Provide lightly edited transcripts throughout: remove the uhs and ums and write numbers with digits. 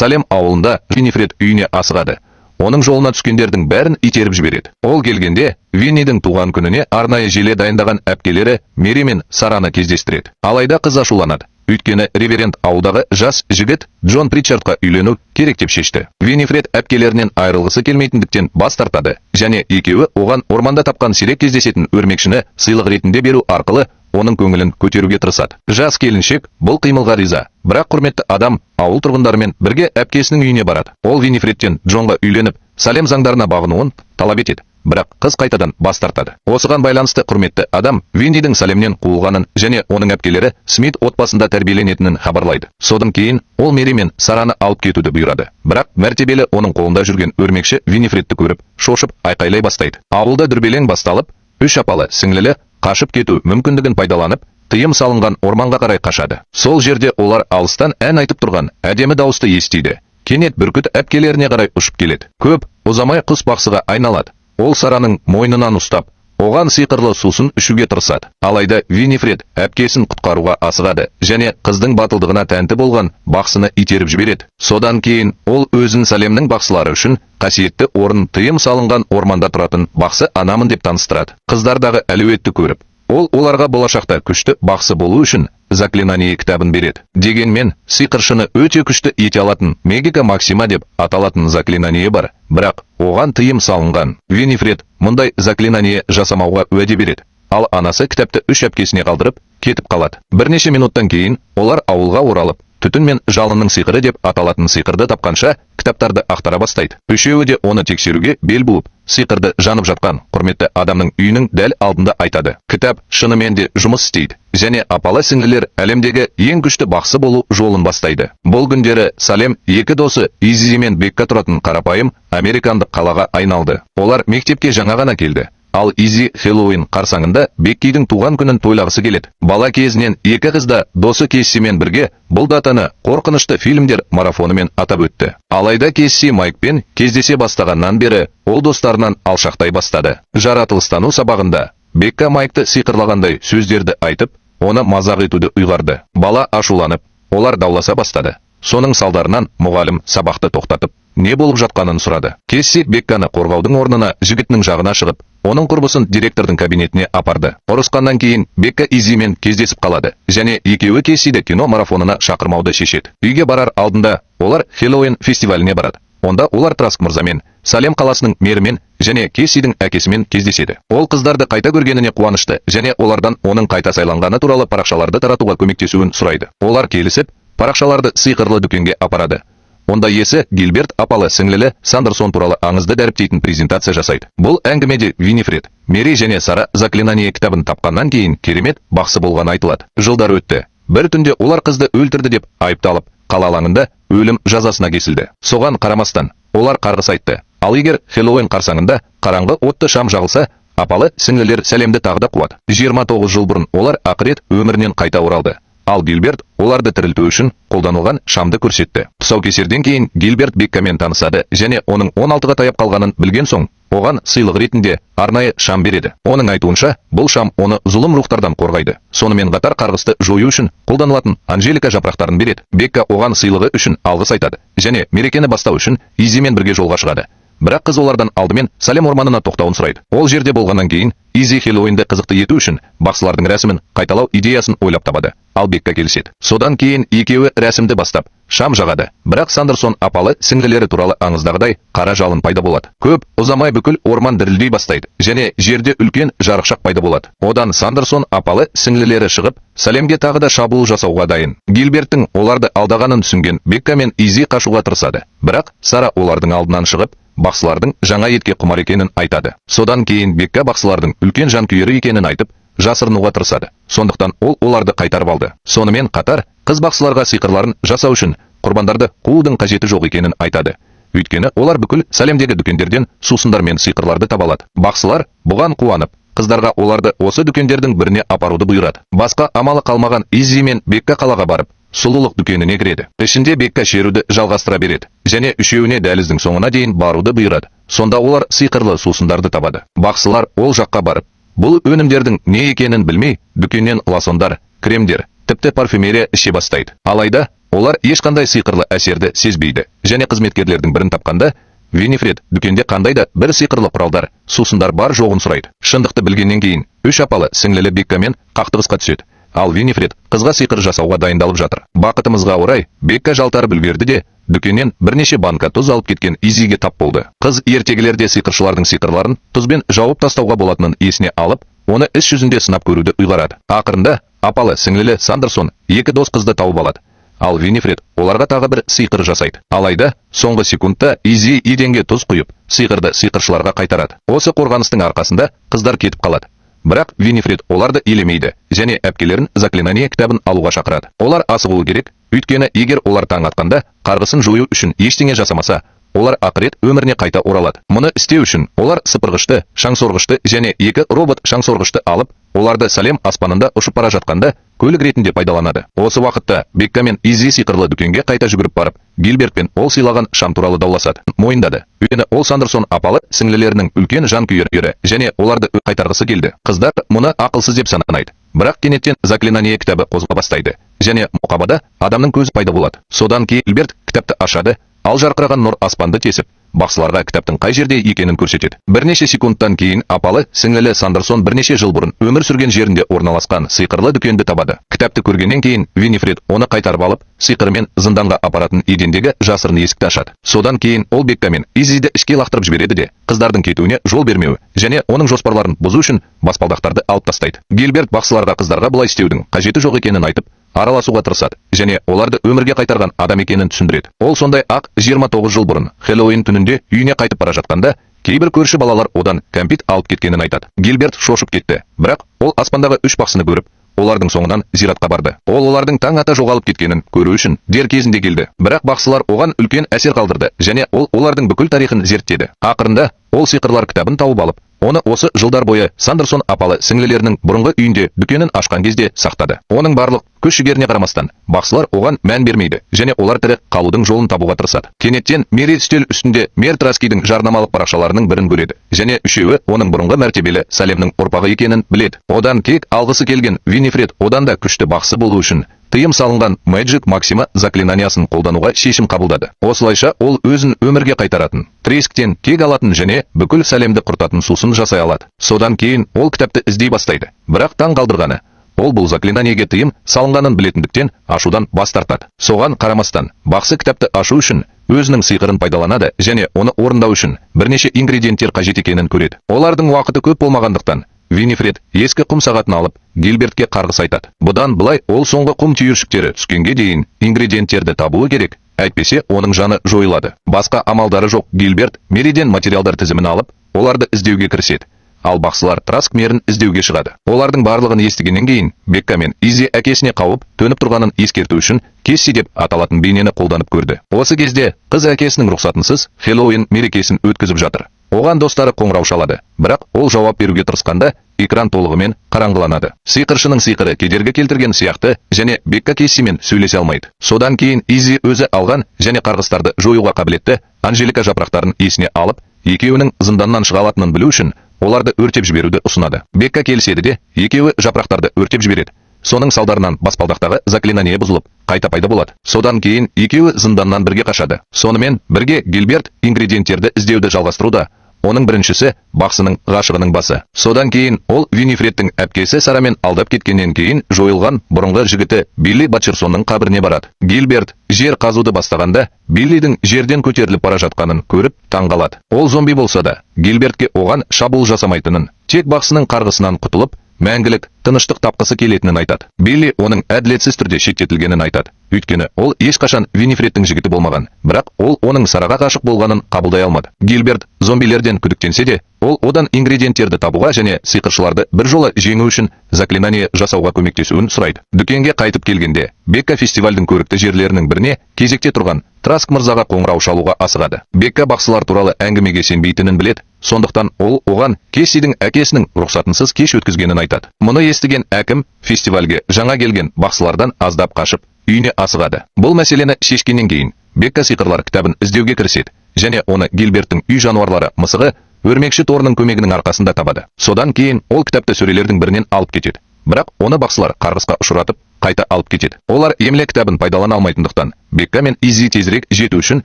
Салем ауылында Винифред үйіне асығады. Оның жолына түскендердің бәрін итеріп жібереді. Ол келгенде Виннидің туған күніне арнайы желе дайындаған әпкелері Мери мен Сараны кездестіреді. Алайда қыз ашуланады. Өйткені реверенд ауылдағы жас жігіт Джон Притчардқа үйлену керек деп шешті. Винифред әпкелерінен айырылғысы келмейтіндіктен бас тартады және екеуі оған орманда тапқан сирек кездесетін өрмекшіні сыйлық ретінде беру арқылы оның көңілін көтеруге тырысады. Жас келіншек бұл қимылға риза, бірақ құрметті адам ауыл тұрғындарымен бірге әпкесінің үйіне барады. Ол Винифредтен Джонға үйленіп, Салем заңдарына бағынуын талап етеді. Бірақ қыз қайтадан бас тартады. Осыған байланысты құрметті адам Виндидің Салемнен қуылғанын және оның әпкелері Смит отбасында тәрбиеленетінін хабарлайды. Содан кейін ол Мери мен Сараны алып кетуді бұйырады. Бірақ мәртебелі оның қолында жүрген өрмекші Винифредті көріп, шошып айқайлай бастайды. Ауылда дүрбелең басталып, үш апалы сіңлілі қашып кету мүмкіндігін пайдаланып, тыйым салынған орманға қарай қашады. Сол жерде олар алыстан ән айтып тұрған әдемі дауысты естиді. Кенет бүркіт әпкелеріне қарай ұшып келеді. Көп ұзамай құс бақсыға айналады. Ол Сараның мойнынан ұстап, оған сиқырлы сусын ішуге тырысады. Алайда Винифред әпкесін құтқаруға асығады және қыздың батылдығына тәнті болған бақсыны итеріп жібереді. Содан кейін ол өзін Салемнің бақсылары үшін қасиетті орын, тыйым салынған орманда тұратын бақсы анамын деп таныстырады. Қыздардағы әлеуетті көріп, ол оларға болашақта күшті бақсы болу үшін заклинание кітабын береді. Дегенмен, сиқыршыны өте күшті ете алатын Мегика Максима деп аталатын заклинание бар, бірақ оған тыйым салынған. Винифред мұндай заклинание жасамауға уәде береді. Ал анасы кітапты үш әпкесіне қалдырып, кетіп қалады. Бірнеше минуттан кейін олар ауылға оралып, түтін мен жалынның сиқыры деп аталатын сиқырды тапқанша кітаптарды ақтара бастайды. Үшеуі де оны тексеруге бел буып, сиқырды жанып жатқан құрметті адамның үйінің дәл алдында айтады. Кітап шынымен де жұмыс істейді және апалы сіңлілер әлемдегі ең күшті бақсы болу жолын бастайды. Бұл күндері Салем екі досы Изи мен Бекка тұратын қарапайым американдық қалаға айналды. Олар мектепке жаңа ғана келді. Ал Изи Хэллоуин қарсаңында Беккидің туған күнін тойлағысы келеді. Бала кезінен екі қыз да досы Кессимен бірге бұл датаны қорқынышты фильмдер марафонымен атап өтті. Алайда Кесси Майкпен кездесе бастағаннан бері ол достарынан алшақтай бастады. Жаратылыстану сабағында Бекка Майкты сиқырлағандай сөздерді айтып, оны мазақ етуді ұйғарды. Бала ашуланып, олар дауласа бастады. Соның салдарынан мұғалім сабақты тоқтатып, не болып жатқанын сұрады. Кесси Бекканы қорғаудың орнына жігітінің жағына шығып, оның құрбысын директордың кабинетіне апарды. Ұрысқаннан кейін Бекка Изимен кездесіп қалады және екеуі Кессиді кино марафонына шақырмауды шешеді. Үйге барар алдында олар Хэллоуин фестиваліне барады. Онда олар Траск мырзамен, Салем қаласының мэрімен және Кессидің әкесімен кездеседі. Ол қыздарды қайта көргеніне қуанышты және олардан оның қайта сайланғаны туралы парақшаларды таратуға көмектесуін сұрайды. Олар келісіп, парақшаларды сиқырлы дүкенге апарады. Онда иесі Гилберт апалы сіңлілі Сандерсон туралы аңызды дәріптейтін презентация жасайды. Бұл әңгімеде Винифред, Мери және Сара заклинание кітабын тапқаннан кейін керемет бақсы болғаны айтылады. Жылдар өтті. Бір түнде олар қызды өлтірді деп айыпталып, қала алаңында өлім жазасына кесілді. Соған қарамастан, олар қарғыс айтты. Ал егер Хэллоуин қарсаңында қараңғы отты шам жағылса, апалы сіңлілер Сәлемді тағы да қуады. 29 жыл бұрын олар ақырет өмірінен қайта оралды. Ал Гилберт оларды тірілту үшін қолданылған шамды көрсетті. Тұсаукесерден кейін Гилберт Беккамен танысады және оның 16-ға таяп қалғанын білген соң, оған сыйлық ретінде арнайы шам береді. Оның айтуынша, бұл шам оны зұлым рухтардан қорғайды. Сонымен қатар қарғысты жою үшін қолданылатын анжелика жапырақтарын береді. Бекка оған сыйлығы үшін алғыс айтады және мерекені бастау үшін Изимен бірге жолға шығады. Бірақ қыз олардан алдымен Салем орманына тоқтауын сұрайды. Ол жерде болғаннан кейін Изи Хэллоуинді қызықты ету үшін бақсылардың рәсімін қайталау идеясын ойлап табады. Ал Бекка келіседі. Содан кейін екеуі рәсімді бастап, шам жағады. Бірақ Сандерсон апалы сіңлілері туралы аңыздағыдай қара жалын пайда болады. Көп ұзамай бүкіл орман дірілдей бастайды және жерде үлкен жарықшақ пайда болады. Одан Сандерсон апалы сіңлілері шығып, Салемге тағы да шабуыл жасауға дайын. Гилберттің оларды алдағанын түсінген Бекка мен Изи қашуға тырысады. Бірақ Сара олардың алдынан шығып, бақсылардың жаңа етке құмар екенін айтады. Содан кейін Бекка бақсылардың үлкен жанкүйері екенін айтып, жасырынуға тырысады. Сондықтан ол оларды қайтарып алды. Сонымен қатар, қыз бақсыларға сиқырларын жасау үшін құрбандарды қуудың қажеті жоқ екенін айтады. Өйткені олар бүкіл Салемдегі дүкендерден сусындар мен сиқырларды таба алады. Бақсылар бұған қуанып, қыздарға оларды осы дүкендердің біріне апаруды бұйырады. Басқа амалы қалмаған Иззи мен Бекка қалаға барып, сұлулық дүкеніне кіреді. Ішінде Бекка шеруді жалғастыра береді және үшеуіне дәліздің соңына дейін баруды бұйырады. Сонда олар сиқырлы сусындарды табады. Бақсылар ол жаққа барып, бұл өнімдердің не екенін білмей, дүкеннен лосьондар, кремдер, тіпті парфюмерия іше бастайды. Алайда Олар ешқандай сиқырлы әсерді сезбейді және қызметкерлердің бірін тапқанда, Винифред дүкенде қандай да бір сиқырлы құралдар, сусындар бар жоғын сұрайды. Шындықты білгеннен кейін үш апалы сіңлілі Беккамен қақтығысқа түседі. Ал Винифред қызға сиқыр жасауға дайындалып жатыр. Бақытымызға орай, Бекка жалтарып үлгерді де, дүкеннен бірнеше банка тұз алып кеткен Изиге тап болды. Қыз ертегілерде сиқыршылардың сиқырларын тұзбен жауып тастауға болатынын есіне алып, оны іс жүзінде сынап көруді ұйғарады. Ақырында апалы сіңлілі Сандерсон екі дос қызды тауып алады. Ал Винифред оларға тағы бір сиқыр жасайды. Алайда соңғы секундта Изи еденге тұз құйып, сиқырды сиқыршыларға қайтарады. Осы қорғаныстың арқасында қыздар кетіп қалады. Бірақ Винифред оларды елемейді және әпкелерін заклинание кітабын алуға шақырады. Олар асығуы керек, өйткені егер олар таң атқанда қарғысын жою үшін ештеңе жасамаса, олар ақырет өміріне қайта оралады. Мұны істеу үшін олар сыпырғышты, шаңсорғышты және екі робот шаңсорғышты алып, оларды Салем аспанында ұшып бара жатқанда көлік ретінде пайдаланады. Осы уақытта Бекка мен Изи сиқырлы дүкенге қайта жүгіріп барып, Гилбертпен ол сыйлаған шам туралы дауласады. Мойындады. Өйткені ол Сандерсон апалы сіңлілерінің үлкен жанкүйері және оларды қайтарғысы келді. Қыздар мұны ақылсыз деп санайды. Бірақ кенеттен заклинание кітабы қозғала бастайды және мұқабада адамның көзі пайда болады. Содан кейін Гилберт кітапты ашады, ал жарқыраған нұр аспанды тесіп, бақсыларға кітаптың қай жерде екенін көрсетеді. Бірнеше секундтан кейін апалы сіңлілі Сандерсон бірнеше жыл бұрын өмір сүрген жерінде орналасқан сиқырлы дүкенді табады. Кітапты көргеннен кейін Винифред оны қайтарып алып, сиқырымен зынданға апаратын едендегі жасырын есікті ашады. Содан кейін ол Бекка мен Изиді ішке лақтырып жібереді де, қыздардың кетуіне жол бермеуі және оның жоспарларын бұзу үшін баспалдақтарды алып тастайды. Гилберт бақсыларға қыздарға бұлай істеудің қажеті жоқ екенін айтып, араласуға тырысады және оларды өмірге қайтарған адам екенін түсіндіреді. Ол сондай ақ 29 жыл бұрын Хэллоуин түнінде үйіне қайтып бара жатқанда кейбір көрші балалар одан кәмпит алып кеткенін айтады. Гилберт шошып кетті, бірақ ол аспандағы үш бақсыны көріп, олардың соңынан зиратқа барды. Ол олардың таң ата жоғалып кеткенін көру үшін дер кезінде келді. Бірақ бақсылар оған үлкен әсер қалдырды және ол олардың бүкіл тарихын зерттеді. Ақырында ол сиқырлар кітабын тауып алып, оны осы жылдар бойы Сандерсон апалы сіңлілерінің бұрынғы үйінде дүкенін ашқан кезде сақтады. Оның барлық күш жігеріне қарамастан, бақсылар оған мән бермейді және олар тірі қалудың жолын табуға тырысады. Кенеттен Мери үстел үстінде Мер Траскидің жарнамалық парақшаларының бірін көреді және үшеуі оның бұрынғы мәртебелі Салемнің ұрпағы екенін біледі. Одан кек алғысы келген Винифред одан да күшті бақсы болу үшін тыйым салынған Magic Maxima заклинаниясын қолдануға шешім қабылдады. Осылайша ол өзін өмірге қайтаратын, Тресктен кек алатын және бүкіл Салемді құртатын сусын жасай алады. Содан кейін ол кітапты іздей бастайды. Бірақ таң қалдырғаны, ол бұл заклинаниеге тыйым салынғанын білетіндіктен ашудан бас тартады. Соған қарамастан, бақсы кітапты ашу үшін өзінің сиқырын пайдаланады және оны орындау үшін бірнеше ингредиенттер қажет екенін көреді. Олардың уақыты көп болмағандықтан, Винифред ескі құм сағатын алып, Гилбертке қарғыс айтады. Бұдан былай ол соңғы құм түйіршіктері түскенге дейін ингредиенттерді табуы керек, әйтпесе оның жаны жойылады. Басқа амалдары жоқ Гилберт Мериден материалдар тізімін алып, оларды іздеуге кіріседі. Ал бақсылар Траск мерін іздеуге шығады. Олардың барлығын естігеннен кейін Бекка мен Изи әкесіне қауіп төніп тұрғанын ескерту үшін Кесси деп аталатын бейнені қолданып көрді. Осы кезде қыз әкесінің рұқсатынсыз Хэллоуин мерекесін өткізіп жатыр. Оған достары қоңырау шалады, бірақ ол жауап беруге тырысқанда экран толығымен қараңғыланады. Сиқыршының сиқыры кедергі келтірген сияқты және Бекка Кессимен сөйлесе алмайды. Содан кейін Изи өзі алған және қарғыстарды жоюға қабілетті Анжелика жапырақтарын есіне алып, екеуінің зынданнан шыға алатынын білу үшін оларды өртеп жіберуді ұсынады. Бекка келіседі де, екеуі жапырақтарды өртеп жібереді. Соның салдарынан баспалдақтағы заклинание бұзылып, қайта пайда болады. Содан кейін екеуі зынданнан бірге қашады. Сонымен бірге Гилберт ингредиенттерді іздеуді жалғастыруда. Оның біріншісі бақсының ғашығының басы. Содан кейін ол Винифредтің әпкесі Сарамен алдап кеткеннен кейін жойылған бұрынғы жігіті Билли Батчерсонның қабіріне барады. Гилберт жер қазуды бастағанда Биллидің жерден көтеріліп бара жатқанын көріп таң қалады. Ол зомби болса да, Гилбертке оған шабуыл жасамайтынын, тек бақсының қарғысынан құтылып, мәңгілік тыныштық тапқысы келетінін айтады. Билли оның әділетсіз түрде шеттетілгенін айтады. Өйткені ол ешқашан Винифредтің жігіті болмаған, бірақ ол оның Сараға ғашық болғанын қабылдай алмады. Гилберт зомбилерден күдіктенсе де, ол одан ингредиенттерді табуға және сиқыршыларды бір жола жеңу үшін заклинание жасауға көмектесуін сұрайды. Дүкенге қайтып келгенде, Бекка фестивальдің көрікті жерлерінің біріне кезекте тұрған Траск мырзаға қоңырау шалуға асығады. Бекка бақсылар туралы әңгімеге сенбейтінін біледі, сондықтан ол оған Кессидің әкесінің рұқсатынсыз кеш өткізгенін айтады. Мұны естіген әкім фестивальге жаңа келген бақсылардан аздап қашып, үйіне асығады. Бұл мәселені шешкеннен кейін Бекка сиқырлар кітабын іздеуге кіріседі және оны Гилберттің үй жануарлары мысығы өрмекші торының көмегінің арқасында табады. Содан кейін ол кітапты сөрелердің бірінен алып кетеді. Бірақ оны бақсылар қарғысқа ұшыратып, қайта алып кетеді. Олар емле кітабын пайдалана алмайтындықтан, Бекка мен Иззи тезірек жету үшін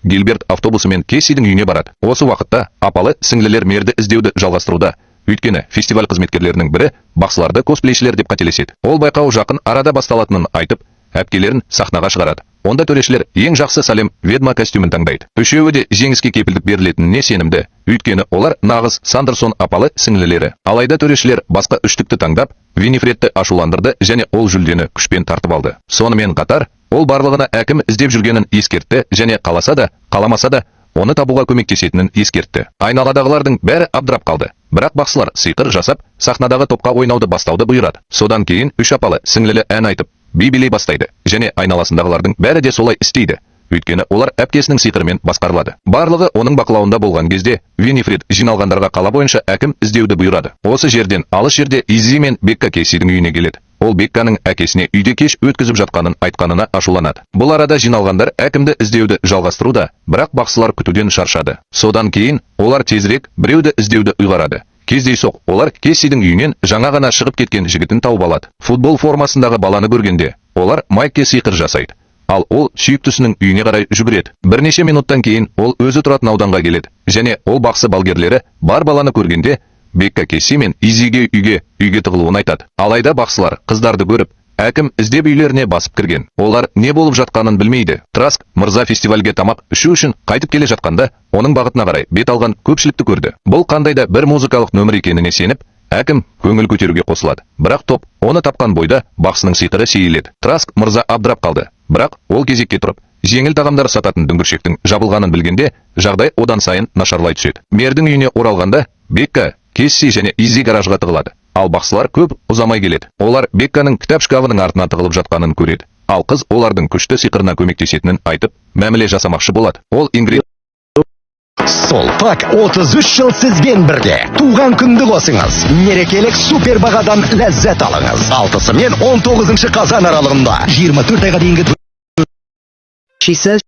Гилберт автобусымен Кессидің үйіне барады. Осы уақытта апалы сіңлілер Мерді іздеуді жалғастыруда. Өйткені фестиваль қызметкерлерінің бірі бақсыларды косплейшілер деп қателеседі. Ол байқау жақын арада басталатынын айтып, әпкелерін сахнаға шығарады. Онда төрешілер ең жақсы Салем ведьма костюмін таңдайды. Үшеуі де жеңіске кепілдік берілетініне сенімді. Өйткені олар нағыз Сандерсон апалы сіңлілері. Алайда төрешілер басқа үштікті таңдап, Винифредті ашуландырды және ол жүлдені күшпен тартып алды. Сонымен қатар, ол барлығына әкім іздеп жүргенін ескертті және қаласа да, қаламаса да оны табуға көмектесетінін ескертті. Айналадағылардың бәрі абдырап қалды. Бірақ бақсылар сиқыр жасап, сахнадағы топқа ойнауды бастауды бұйырады. Содан кейін үш апалы сіңлілі ән айтып, би билей бастайды және айналасындағылардың бәрі де солай істейді. Өйткені олар әпкесінің сиқырымен басқарылады. Барлығы оның бақылауында болған кезде Винифред жиналғандарға қала бойынша әкім іздеуді бұйырады. Осы жерден алыс жерде Иззи мен Бекка Кейсидің үйіне келеді. Ол Бекканың әкесіне үйде кеш өткізіп жатқанын айтқанына ашуланады. Бұл арада жиналғандар әкімді іздеуді жалғастыруда, бірақ бақсылар күтуден шаршады. Содан кейін олар тезірек біреуді іздеуді ұйғарады. Кездейсоқ олар Кессидің үйінен жаңа ғана шығып кеткен жігітін тауып алады. Футбол формасындағы баланы көргенде, олар Майкке сиқыр жасайды. Ал ол сүйіктісінің үйіне қарай жүгіреді. Бірнеше минуттан кейін ол өзі тұратын ауданға келеді және ол бақсы балгерлері бар баланы көргенде Бекка Кесси мен Изиге үйге тығылуын айтады. Алайда бақсылар қыздарды көріп, әкім іздеп үйлеріне басып кірген. Олар не болып жатқанын білмейді. Траск мырза фестивальге тамақ ішу үшін қайтып келе жатқанда, оның бағытына қарай бет алған көпшілікті көрді. Бұл қандай да бір музыкалық нөмір екеніне сеніп, әкім көңіл көтеруге қосылады. Бірақ топ оны тапқан бойда бақсының сиқыры сейіледі. Траск мырза абдырап қалды. Бірақ ол кезекке тұрып, жеңіл тағамдар сататын дүңгіршектің жабылғанын білгенде, жағдай одан сайын нашарлай түседі. Мердің үйіне оралғанда, Бекка, Кесси және Иззи гаражға тығылады. Ал бақсылар көп ұзамай келеді. Олар Бекканың кітап шкафының артына тығылып жатқанын көреді. Ал қыз олардың күшті сиқырына көмектесетінін айтып, мәміле жасамақшы болады. Ол Ингрид Сулпак 33 жыл сізбен бірге. Туған күнді қосыңыз. Мерекелік супер бағадан ләззат алыңыз. 6-сы мен 19 қазан аралығында 24 айға дейінгі She says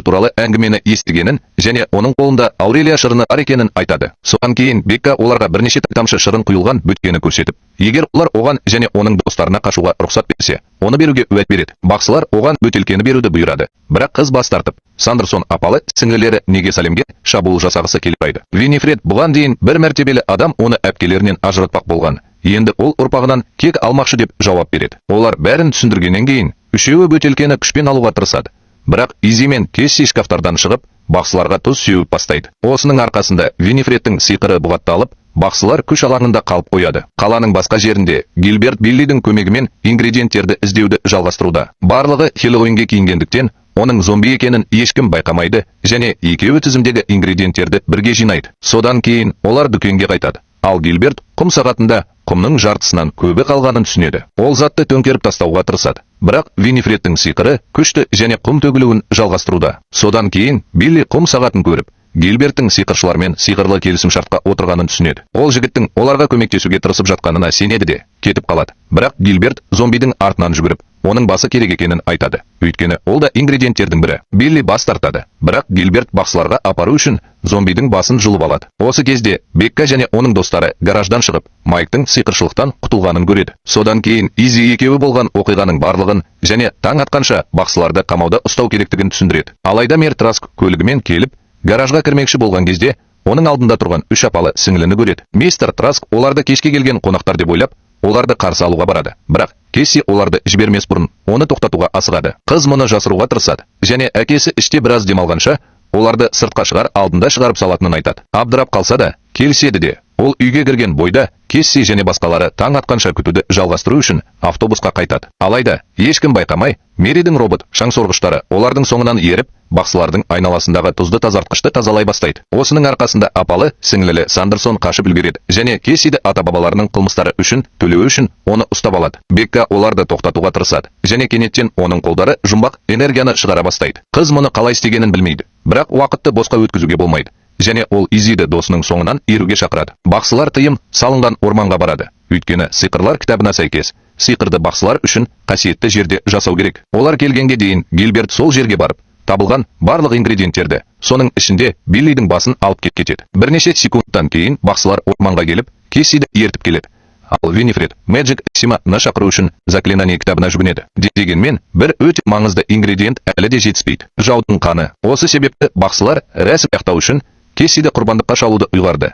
туралы әңгімені естігенін және оның қолында Аурелия шырыны бар екенін айтады. Содан кейін Бекка оларға бірнеше тамшы шырын құйылған бөтелкені көрсетіп, егер олар оған және оның достарына қашуға рұқсат берсе, оны беруге уәде береді. Бақсылар оған бөтелкені беруді бұйырады. Бірақ қыз бас тартып, Сандерсон апалы сіңлілері неге Салемге шабуыл жасағысы келіп сұрайды. Винифред бұған дейін бір мәртебелі адам оны әпкелерінен ажыратпақ болған. Енді ол ұрпағынан кек алмақшы деп жауап береді. Олар бәрін түсіндіргеннен кейін, үшеуі бөтелкені күшпен алуға тырысады. Бірақ Изи мен Кесси шкафтардан шығып, бақсыларға тұз сеуіп бастайды. Осының арқасында Винифредтің сиқыры бұғатталып, бақсылар күш алаңында қалып қояды. Қаланың басқа жерінде Гилберт Биллидің көмегімен ингредиенттерді іздеуді жалғастыруда. Барлығы Хэллоуинге киінгендіктен, оның зомби екенін ешкім байқамайды және екеуі тізімдегі ингредиенттерді бірге жинайды. Содан кейін олар дүкенге қайтады. Ал Гилберт құм сағатында құмның жартысынан көбі қалғанын түсінеді. Ол затты төңкеріп тастауға тырысады. Бірақ Винифредтің сиқыры күшті және құм төгілуін жалғастыруда. Содан кейін Билли құм сағатын көріп, Гилберттің сиқыршылармен сиқырлы келісімшартқа отырғанын түсінеді. Ол жігіттің оларға көмектесуге тырысып жатқанына сенеді де, кетіп қалады. Бірақ Гилберт зомбидің артынан жүгіріп, оның басы керек екенін айтады. Өйткені ол да ингредиенттердің бірі. Билли бас тартады. Бірақ Гилберт бақсыларға апару үшін зомбидің басын жұлып алады. Осы кезде Бекка және оның достары гараждан шығып, Майктың сиқыршылықтан құтылғанын көреді. Содан кейін Изи екеуі болған оқиғаның барлығын және таң атқанша бақсыларды қамауда ұстау керектігін түсіндіреді. Алайда Мер Траск көлігімен келіп, гаражға кірмекші болған кезде оның алдында тұрған үш апалы сіңліні көреді. Мистер Траск оларды кешке келген қонақтар деп ойлап, оларды қарсы алуға барады. Бірақ Кесси оларды жібермес бұрын оны тоқтатуға асығады. Қыз мұны жасыруға тырысады және әкесі іште біраз демалғанша оларды сыртқа шығар алдында шығарып салатынын айтады. Абдырап қалса да, келіседі де, ол үйге кірген бойда Кесси және басқалары таң атқанша күтуді жалғастыру үшін автобусқа қайтады. Алайда ешкім байқамай, Меридің робот шаңсорғыштары олардың соңынан еріп, бақсылардың айналасындағы тұзды тазартқышты тазалай бастайды. Осының арқасында апалы сіңлілі Сандерсон қашып үлгереді және Кессиді ата-бабаларының қылмыстары үшін төлеуі үшін оны ұстап алады. Бекка оларды тоқтатуға тырысады және кенеттен оның қолдары жұмбақ энергияны шығара бастайды. Қыз мұны қалай істегенін білмейді, бірақ уақытты босқа өткізуге болмайды және ол Изиді досының соңынан еруге шақырады. Бақсылар тыйым салынған орманға барады. Өйткені сиқырлар кітабына сәйкес, сиқырды бақсылар үшін қасиетті жерде жасау керек. Олар келгенге дейін Гилберт сол жерге барып, табылған барлық ингредиенттерді, соның ішінде Биллидің басын алып кетеді. Бірнеше секундтан кейін бақсылар орманға келіп, Кессиді ертіп келеді. Ал Винифред Мэджик Симаны шақыру үшін заклинание кітабына жүгінеді. Дегенмен, бір өте маңызды ингредиент әлі де жетіспейді. Жаудың қаны. Осы себепті бақсылар рәсім аяқтау үшін Кессиді құрбандыққа шалуды ұйғарды.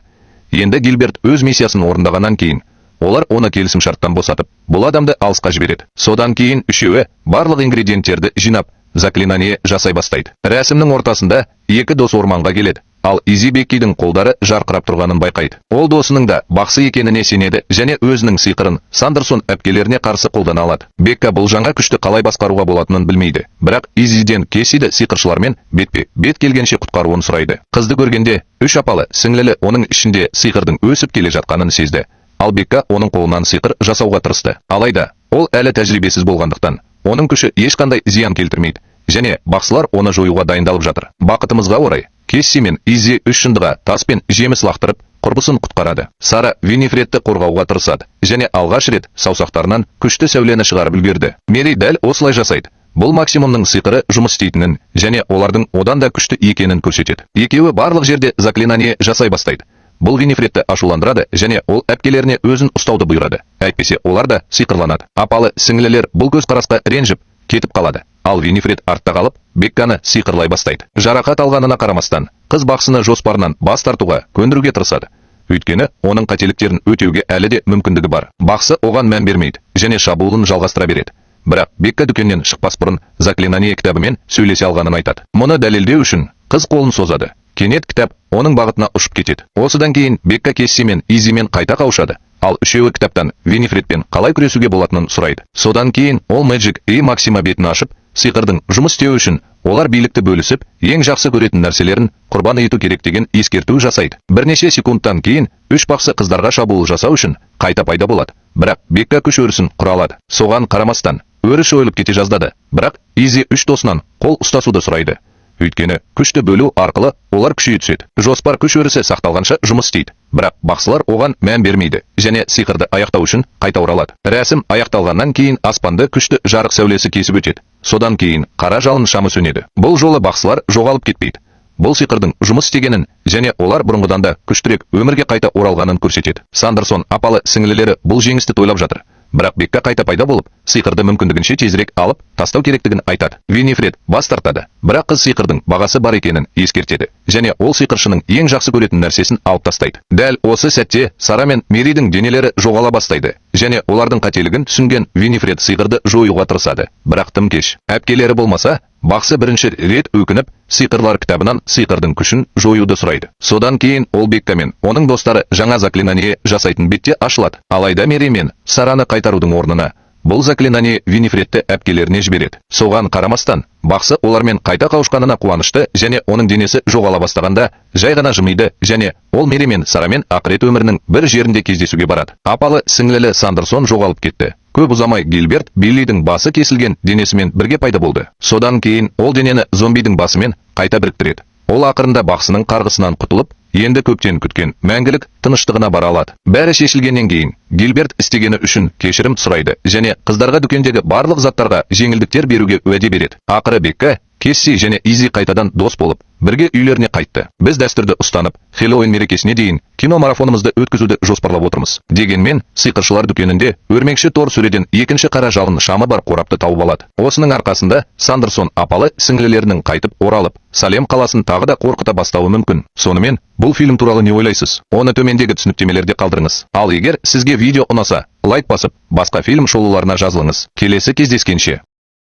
Енді Гилберт өз миссиясын орындағаннан кейін, олар оны келісімшарттан босатып, бұл адамды алысқа жібереді. Содан кейін үшеуі барлық ингредиенттерді жинап, заклинание жасай бастайды. Рәсімнің ортасында екі дос орманға келеді. Ал Изи Беккидің қолдары жарқырап тұрғанын байқайды. Ол досының да бақсы екеніне сенеді және өзінің сиқырын Сандерсон әпкелеріне қарсы қолдана алады. Бекка бұл жаңа күшті қалай басқаруға болатынын білмейді. Бірақ Изиден Кессиді сиқыршылармен бетпе бет келгенше құтқаруын сұрайды. Қызды көргенде үш апалы сіңлілі оның ішінде сиқырдың өсіп келе жатқанын сезді. Ал Бекка оның қолынан сиқыр жасауға тырысты. Алайда ол әлі тәжірибесіз болғандықтан, оның күші ешқандай зиян келтірмейді және бақсылар оны жоюға дайындалып жатыр. Бақытымызға орай, Кесси мен Иззи үш жындыға тас пен жеміс лақтырып, құрбысын құтқарады. Сара Винифредті қорғауға тырысады және алғаш рет саусақтарынан күшті сәулені шығарып үлгерді. Мери дәл осылай жасайды. Бұл Максимумның сиқыры жұмыс істейтінін және олардың одан да күшті екенін көрсетеді. Екеуі барлық жерде заклинание жасай бастайды. Бұл Винифредті ашуландырады және ол әпкелеріне өзін ұстауды бұйырады. Әйтпесе олар да сиқырланады. Апалы сіңлілер бұл көзқарасқа ренжіп, кетіп қалады. Ал Винифред артта қалып, Бекканы сиқырлай бастайды. Жарақат алғанына қарамастан, қыз бақсыны жоспарынан бас тартуға көндіруге тырысады. Өйткені оның қателіктерін өтеуге әлі де мүмкіндігі бар. Бақсы оған мән бермейді және шабуылын жалғастыра береді. Бірақ Бекка дүкеннен шықпас бұрын заклинание кітабымен сөйлесе алғанын айтады. Мұны дәлелдеу үшін қыз қолын созады. Кенет кітап оның бағытына ұшып кетеді. Осыдан кейін Бекка Кесси мен Изимен қайта қауышады. Ал үшеуі кітаптан Винифредпен қалай күресуге болатынын сұрайды. Содан кейін ол Magic и Максима бетін ашып, сиқырдың жұмыс істеуі үшін олар билікті бөлісіп, ең жақсы көретін нәрселерін құрбан ету керек деген ескерту жасайды. Бірнеше секундтан кейін үш бақсы қыздарға шабуыл жасау үшін қайта пайда болады. Бірақ Бекка күш өрісін құра алады. Соған қарамастан, өріс жойылып кете жаздады. Бірақ Изи үш досынан қол ұстасуды сұрайды. Өйткені күшті бөлу арқылы олар күшейе түседі. Жоспар күш өрісі сақталғанша жұмыс істейді. Бірақ бақсылар оған мән бермейді және сиқырды аяқтау үшін қайта оралады. Рәсім аяқталғаннан кейін аспанды күшті жарық сәулесі кесіп өтеді. Содан кейін қара жалын шамы сөнеді. Бұл жолы бақсылар жоғалып кетпейді. Бұл сиқырдың жұмыс істегенін және олар бұрынғыдан да күштірек өмірге қайта оралғанын көрсетеді. Сандерсон апалы сіңлілері бұл жеңісті тойлап жатыр. Бірақ Бекка қайта пайда болып, сиқырды мүмкіндігінше тезірек алып тастау керектігін айтады. Винифред бас тартады. Бірақ қыз сиқырдың бағасы бар екенін ескертеді және ол сиқыршының ең жақсы көретін нәрсесін алып тастайды. Дәл осы сәтте Сара мен Меридің денелері жоғала бастайды және олардың қателігін түсінген Винифред сиқырды жоюға тырысады. Бірақ тым кеш. Әпкелері болмаса, бақсы бірінші рет өкініп, сиқырлар кітабынан сиқырдың күшін жоюды сұрайды. Содан кейін ол Бекка мен оның достары жаңа заклинание жасайтын бетте ашылады. Алайда Мери мен Сараны қайтарудың орнына бұл заклинание Винифредті әпкелеріне жібереді. Соған қарамастан, бақсы олармен қайта қауышқанына қуанышты және оның денесі жоғала бастағанда жай ғана жымиды және ол Мери мен Сарамен ақырет өмірінің бір жерінде кездесуге барады. Апалы сіңлілі Сандерсон жоғалып кетті. Көп ұзамай Гилберт Биллидің басы кесілген денесімен бірге пайда болды. Содан кейін ол денені зомбидің басымен қайта біріктіреді. Ол ақырында бақсының қарғысынан құтылып, енді көптен күткен мәңгілік тыныштығына бара алады. Бәрі шешілгеннен кейін Гилберт істегені үшін кешірім сұрайды және қыздарға дүкендегі барлық заттарға жеңілдіктер беруге уәде береді. Ақыры Бекка, Кесси және Изи қайтадан дос болып, бірге үйлеріне қайтты. Біз дәстүрді ұстанып, Хэллоуин мерекесіне дейін кино марафонымызды өткізуді жоспарлап отырмыз. Дегенмен, сиқыршылар дүкенінде өрмекші тор сөреден екінші қара жалын шамы бар қорапты тауып алады. Осының арқасында Сандерсон апалы сіңлілерінің қайтып оралып, Салем қаласын тағы да қорқыта бастауы мүмкін. Сонымен, бұл фильм туралы не ойлайсыз? Оны төмендегі түсініктемелерде қалдырыңыз. Ал егер сізге видео ұнаса, лайк басып, басқа фильм шолуларына жазылыңыз. Келесі кездескенше.